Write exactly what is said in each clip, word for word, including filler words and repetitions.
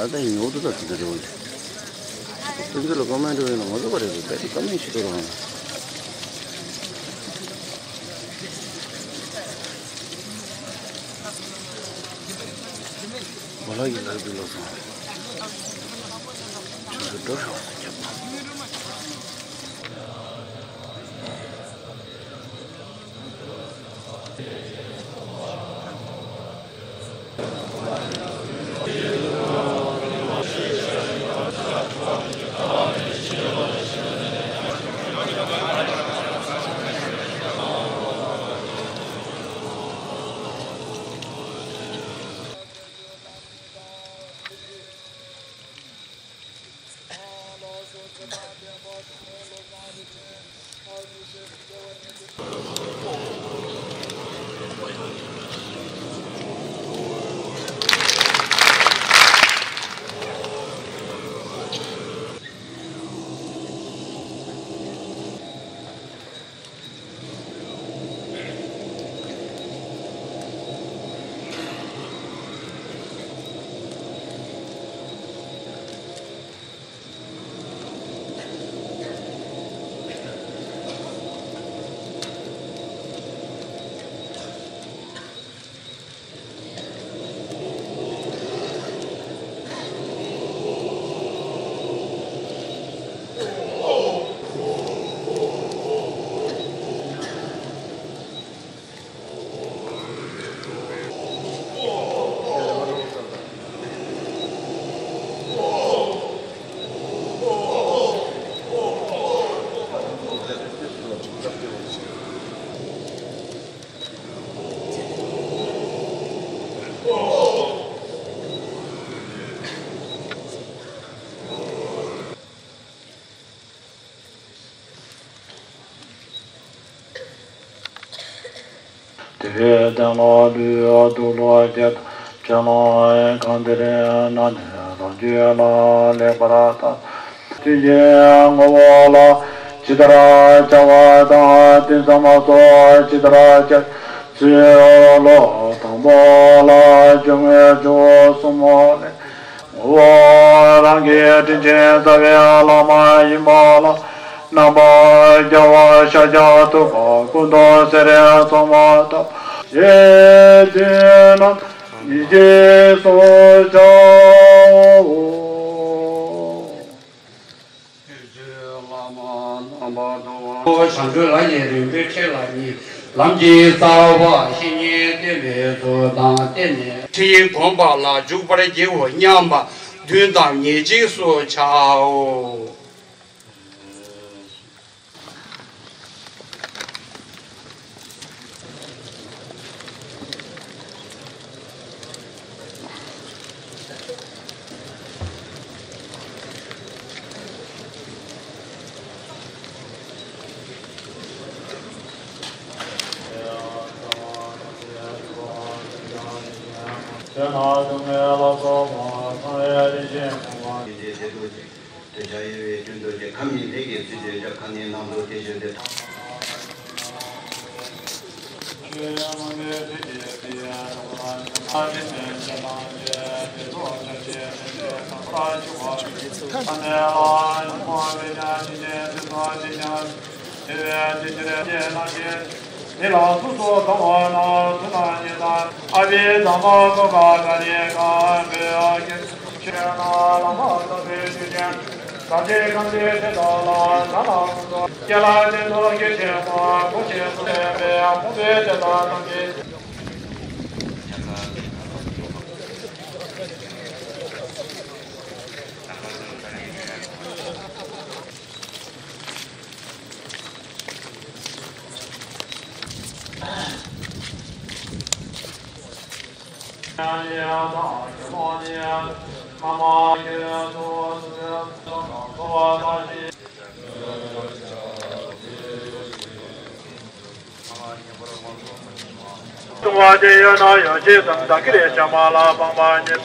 ང་ད་ཉོ་དུ་ད་དུ་དུ་རེད། སྤུན་ཚོ་ལ་ཀོ་མེན་ཊི་བྱས་ན་ང་ཚོ་ག་རེ་རེད། ད་དེ་ཀོ་མེན་ཊི་བྱེད་དུ་རོགས། གོ་ལ་ཡི་ལ་དུ་ལ་སོང་། ཁྱོད་ཚོ་འགྲོ་རོགས་ཁྱབ། དེ་བས་དོན་ལ་ལུས་དུག་ལོག་བརྒྱད་དང་། ཕྱི་ནང་གང་དེར་ན་ནི་རང་རྒྱུད་ལ་ལེགས་པར་བརྟག། དེ་བཞིན་ངོ་བོ་ལ་ཇི་ལྟར་བྱ་བ་དང་། དེ་ཙམ་སོགས་ཇི་ལྟར་བྱ། ཚུལ་ལོ། དང་པོ་ལ་སྦྱོར་དངོས་སྦྱོར་བ་གསུམ་ལས། ངོ་བོ་རང་གི་དྲིན་ཅན་རྩ་བའི་བླ་མ་ཡིན་པ་ལ། རྣམ་པར་རྒྱལ་བ་ཤཱཀྱ་ཐུབ་པ་སྐུ་མདོག་གསེར་ཚང་མ་ལྟ་བུ་ཞེས་བསྟོད་ན་ཉེར་གཅིག་སོགས་བྱའོ། བྱང་ཆུབ་ལ་ཡི་རིང་པོའི་ཁྲི་ལ་ཉེ། ལམ་གྱི་རྩ་བ་བཤེས་གཉེན་བསྟེན་པའི་ཚུལ་དང་བསྟེན་ནས། ཁྲིད་ཡིག་སྒོམ་པ་ལ་འཇུག་པར་བགྱིའོ་སྙམ་པ་བདུན་དང་ཉེར་གཅིག་སུ་བྱའོ། དེ་ན་སྡུག་བསྔལ་ལ་སོགས་པ་ཚང་བའི་རིགས་ཅན་ཐོབ་པ། དེ་འདྲའི་བདེ་སྡུག་ཅིག་དེ་བྱ་ཡུལ་བའི་རྒྱུན་དུ་སྟེ། ཁམས་ཉིད་ལས་ཀྱི་ཚུལ་དུ་སྐྱོབ། ཁམས་ནི་ནང་དུ་དེ་བཞིན་ཏེ། ཨ་ཕའི་དམ་པ་ཀོ་ཀ་ད་རེ་གང་བའི་ཨ་ཀྱེ། ཆོས་ན་བླ་མ་དམ་པའི་ཆོས་ཅན། ས་ཆའི་ཁམས་ཀྱི་དེ་དག་ལ་ད་ལ་ཀུན་ཏུ་སྐྱེ་ལ་དེ་དག་གི་ཆོས་མ་གོ་ཆོས་སུ་ལེན་པའི་ཕུང་པོའི་དེ་དག་རྣམས་ཀྱི། ལྟུང་བ་དེ་ཡོད་ན་ཡོད་ཅེས་སམ། བདག་གིར་བྱ་མ་ལ་སྤངས་པ་ཉིད།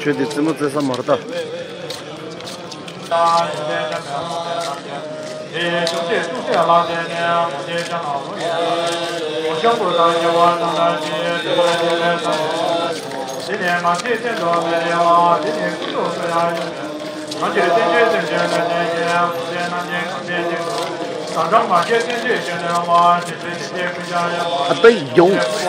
ཁྱོད་དེ་རྩེད་མོ་རྩེ་ས་མ་རེད་ད། ཨ་ད་ཡོང་།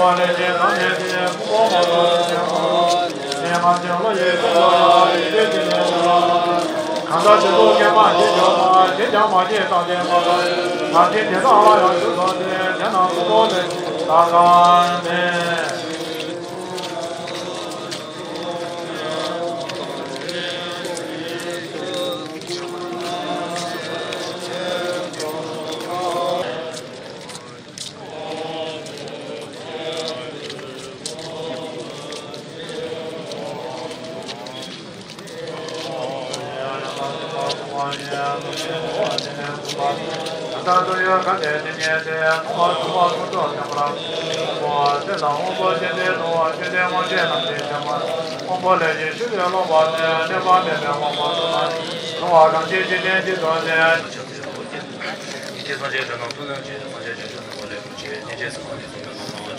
ཉིད་ཀྱི་སངས་རྒྱས་དེ་རྣམས་ཐུགས་ལ་བྱུང་བའི་ཕྱིར། སངས་རྒྱས་ཆོས་ཀྱི་སྤྱོད་པ་ལེགས་པར་བྱེད་པའི་ཕྱིར། ཉིད་ཀྱི་སངས་རྒྱས་སངས་རྒྱས་སངས་རྒྱས་སངས་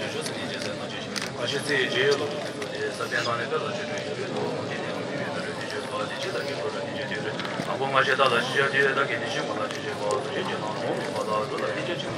རྒྱས་སངས་རྒྱས་སངས་རྒྱས། ང་ཞེས་ཚེ་ཡི་རྗེས་ཡོད་ལོ་ཏོག་ཏོ་སྟེ། ས་སྟེང་བདག་ནི་དཔེ་ལ་ཆོས་སྤྲུལ་ཡུལ་ལས་ལྡོག་ནས་ཉིད་ནས་ལམ་ཁྱེར་བའི་དོན་ལ་ཉིད་ཀྱི་ཚེ་ལ་དགེ་འཕེལ་ལ་ཉིད་ཀྱི་དུས་རེད། དང་པོ་ང་ཞེས་བདག་ལ་ཞེས་བྱ་སྟེ། བདག་གིས་དེ་བཞིན་ངོ་ལ་ཞེས་བྱ་བ་གཟུགས་ཅན་གྱི་ནང་ངོ་མི་ལྔ་དང་དྲུག་ལ་ཐེག་ཆེན་ཆེན་